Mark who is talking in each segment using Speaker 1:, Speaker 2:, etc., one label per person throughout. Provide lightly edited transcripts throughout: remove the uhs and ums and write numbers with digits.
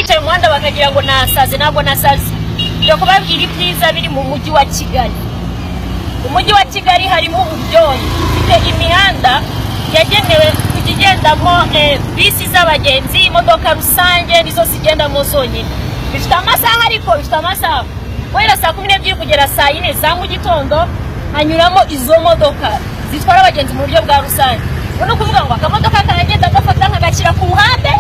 Speaker 1: Nicaye mu muhanda bakagira ngo nasaze. Ntabwo nasaze. Njya kubabwira ibyiza biri mu Mujyi wa Kigali. Umujyi wa Kigali harimo uburyohe. Ufite imihanda yagenewe kujya igendamo bisi z'abagenzi, imodoka rusange nizo zigendamo zonyine. Bifite amasaha, ariko bifite amasaha guhera saa 12 kugera saa 4 za mu gitondo hanyuramo izo modoka zitwara abagenzi mu buryo bwa rusange. Ubu ni ukuvuga ngo akamodoka karagenda gafata nkagashyira ku ruhande,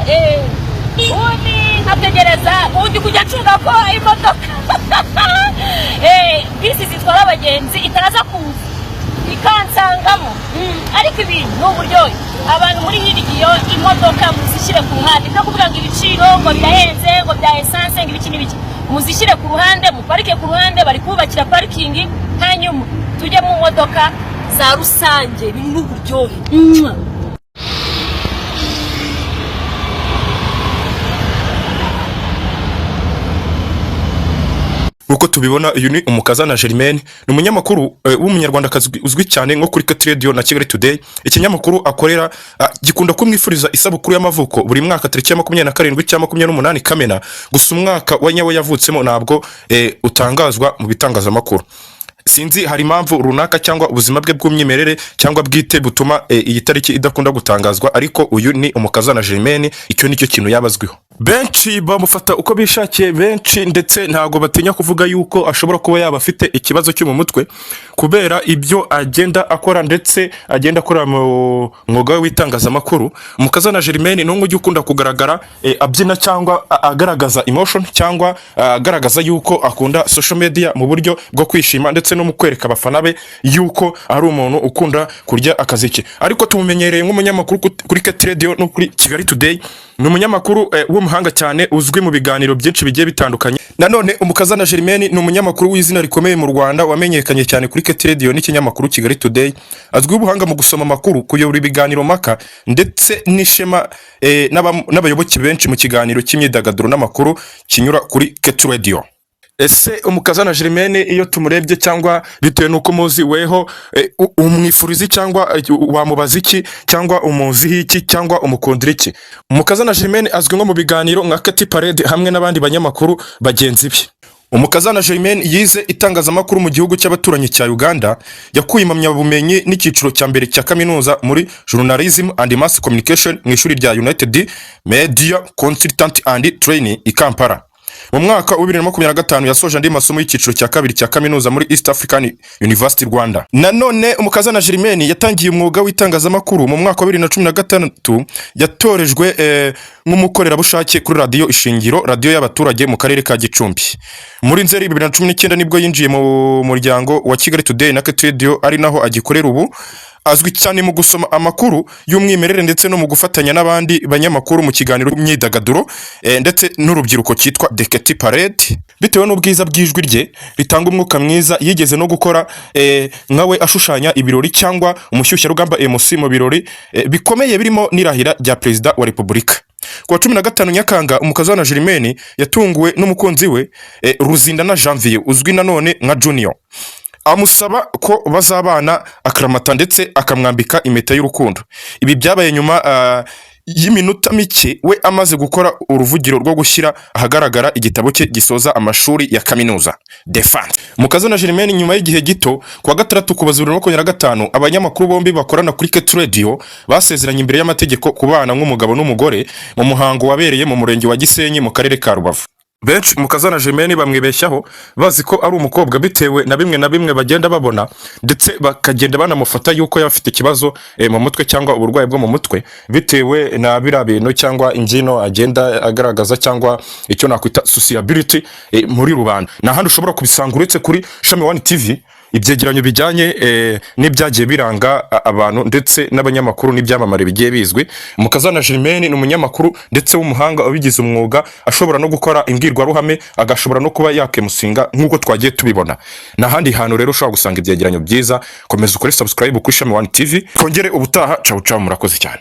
Speaker 1: ubundi nkategereza, ubundi kujya ncunga ko imodoka, bisi zitwara abagenzi itaza kuza ikansangamo. Ariko ibintu ni uburyohe. Abantu muri hirya iyo imodoka muzishyire ku ruhande. Ibyo kuvuga ngo ibiciro ngo birahenze, ngo bya essence, ngo ibiki n'ibiki, muzishyire ku ruhande, muparike ku ruhande, bari kubakira parikingi, hanyuma tujye mu modoka za rusange. Ibintu ni uburyohe. Mwah.
Speaker 2: Nk'uko tubibona, uyu ni Umukazana Germaine, ni umunyamakuru w'Umunyarwandakazi uzwi cyane nko kuri KT Radio na Kigali Today. Ikinyamakuru akorera gikunda kumwifuriza isabukuru y'amavuko buri mwaka tariki ya 27 cyangwa 28 Kamena. Gusa umwaka wa nyawo yavutsemo ntabwo utangazwa mu bitangazamakuru. Sinzi, hari impamvu runaka cyangwa ubuzima bwe bw'umwimerere cyangwa bwite butuma iyi tariki idakunda gutangazwa. Ariko uyu ni Umukazana Germaine, icyo nicyo kintu yaba azwiho. Benshi bamufata uko bishakiye, benshi ndetse ntabwo batinya kuvuga yuko ashobora kuba yaba afite ikibazo cyo mu mutwe kubera ibyo agenda akora ndetse agenda akora mu mwuga we w'itangazamakuru. Umukazana Germaine ni umwe ujya ukunda kugaragara abyina cyangwa agaragaza emotion cyangwa agaragaza yuko akunda social media mu buryo bwo kwishima ndetse no mu kwereka abafana be yuko ari umuntu ukunda kurya akaziki. Ariko tumumenyereye nk'umunyamakuru kuri KT Radio no kuri Kigali Today. Ni umunyamakuru w'umuhanga cyane, uzwi mu biganiro byinshi bigiye bitandukanye. Nanone Umukazana Germaine ni umunyamakuru w'izina rikomeye mu Rwanda, wamenyekanye cyane kuri KT Radio n'ikinyamakuru Kigali Today. Azwiho ubuhanga mu gusoma amakuru, kuyobora ibiganiro mpaka ndetse n'ishema n'abayoboke benshi mu kiganiro cy'imyidagaduro n'amakuru kinyura kuri KT Radio. Ese Umukazana Germaine, iyo tumurebye cyangwa bitewe n'uko umuzi weho, umwifuriza cyangwa wamubaza iki, cyangwa umuziho iki, cyangwa umukundira iki? Umukazana Germaine azwi nko mu biganiro nka KT Parade hamwe n'abandi banyamakuru bagenzi be. Umukazana Germaine yize itangazamakuru mu gihugu cy'abaturanyi cya Uganda. Yakuye impamyabumenyi n'icyiciro cya mbere cya kaminuza muri Journalism and Mass Communication mu ishuri rya United Media Consultant and Training i Kampala. Mu mwaka wa 2025 yasoje andi masomo y'icyiciro cya kabiri cya kaminuza muri East African University Rwanda. Nanone Umukazana Germaine yatangiye umwuga w'itangazamakuru mu mwaka wa 2016. Yatorejwe nk'umukorerabushake kuri Radiyo Ishingiro, radiyo y'abaturage mu karere ka Gicumbi. Muri Nzeri 2019 nibwo yinjiye mu muryango wa Kigali Today na KT Radio, ari naho agikorera ubu. Azwi cyane mu gusoma amakuru y'umwimerere ndetse no mu gufatanya n'abandi banyamakuru mu kiganiro imyidagaduro ndetse n'urubyiruko cyitwa The KT Parade. Bitewe n'ubwiza bw'ijwi rye ritanga umwuka mwiza, yigeze no gukora nkawe ashushanya ibirori cyangwa umushyushyarugamba, MC, mu birori bikomeye birimo n'irahira rya Perezida wa Repubulika. Ku wa 15 Nyakanga, Umukazana Germaine yatunguwe n'umukunzi we Ruzindana Janvier, uzwi nanone nka Junior, amusaba ko bazabana akaramata ndetse akamwambika impeta y'urukundo. Ibi byabaye nyuma y'iminota mike we amaze gukora uruvugiro rwo gushyira ahagaragara igitabo cye gisoza amashuri ya kaminuza, Defense. Mukazana Germaine, nyuma y'igihe gito, ku wa gatandatu Ukuboza 2025, abanyamakuru bombi bakorana kuri KT Radio basezeranye imbere y'amategeko kubana nk'umugabo n'umugore mu muhango wabereye mu Murenge wa Gisenyi mu Karere ka Rubavu. Benshi Mukazana Germaine bamwibeshyaho bazi ko ari umukobwa bitewe na bimwe na bimwe bagenda babona, ndetse bakagenda banamufata yuko yaba afite ikibazo mu mutwe cyangwa uburwayi bwo mu mutwe bitewe na biriya bintu cyangwa imbyino agenda agaragaza cyangwa icyo nakwita sociability muri rubanda. Nta handi ushobora kubisanga uretse kuri Shami One TV, ibyegeranyo bijyanye n'ibyagiye biranga abantu ndetse n'abanyamakuru n'ibyamamare bigiye bizwi. Mukazana Germaine ni umunyamakuru ndetse w'umuhanga wabigize umwuga, ashobora no gukora imbwirwaruhame, agashobora no kuba yakemusinga nk'uko twagiye tubibona. Nta handi hantu rero ushobora gusanga ibyegeranyo byiza. Komeza ukore subscribe kuri Shami One TV. Twongere ubutaha. Cawu cawu, murakoze cyane.